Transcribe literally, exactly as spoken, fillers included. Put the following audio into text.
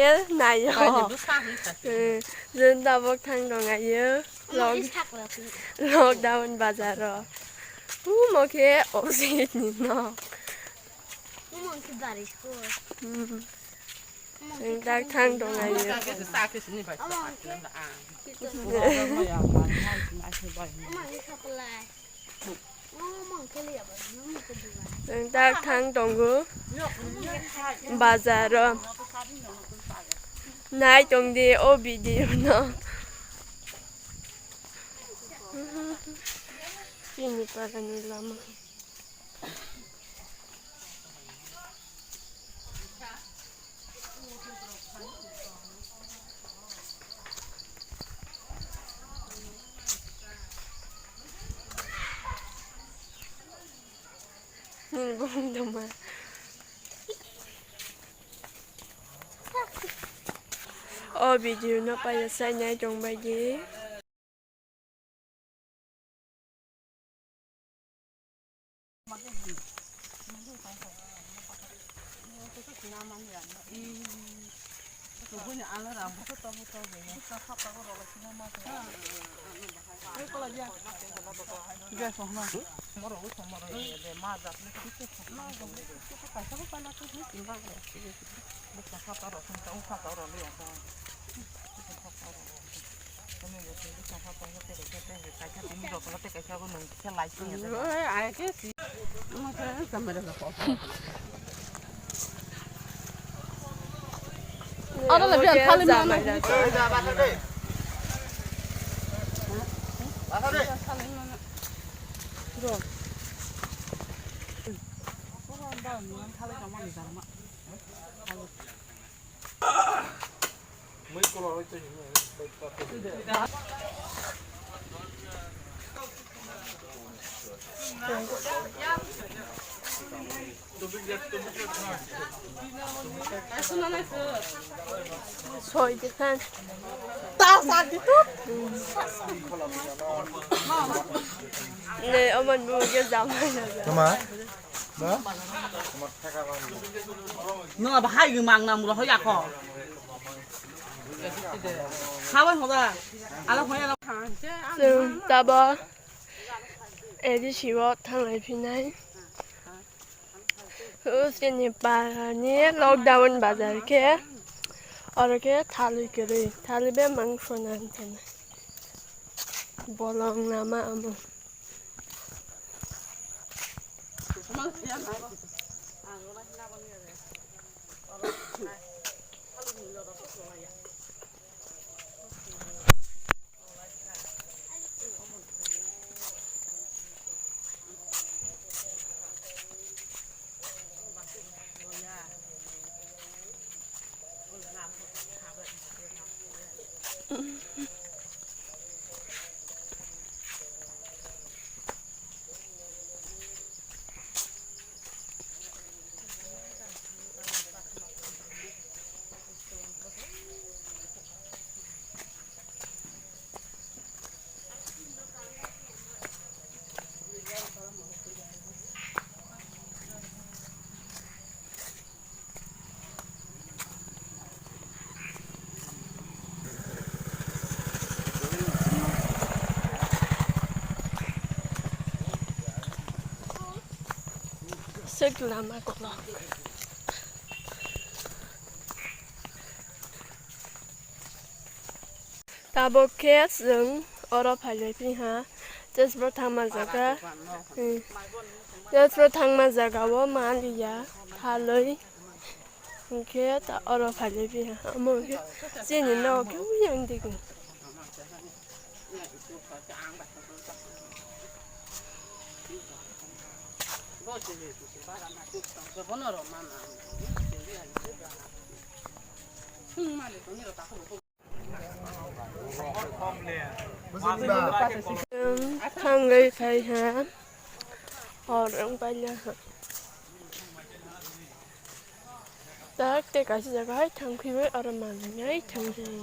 Nayo. Chwng tabok thang tong ayo. Lockdown bazaro. Umo khe opposite ni nok. Chwng tak thang tong ayo. Chwng tak thang tongo bazaro. Nai tong di o video no. Chini parani lama. Nini bumung tongma. O video no paiyasai nai tongbaidi. Ada lebih alkali mana? Soi de khan. Ta sa di tu. Ne, oman bu ge jam. Tama? Ba? Nung abo hai mang nam ro hoya ko. Habai hoda. Ala hoya la. Chwng tabo A D C o thanglai phinai. Chini parani lockdown bazar khe oro khe thalwi kwrwi, thalwi be mangso na hinwi. Bolong lama omo. Sek lama kolok. Tabok khe chwng oro phailai phi ha. Tejpur thangma jaga. Hmm. Tejpur thangma jaga o ma liya thalwi. Hinkhe ta oro phailai phi ha. Omo khe chini nok khe uyang digi. Thangwi phai ha. Hor wng paila ha. Tak tei kaisa jaga hai thang phibai oro manwi hai thang phai.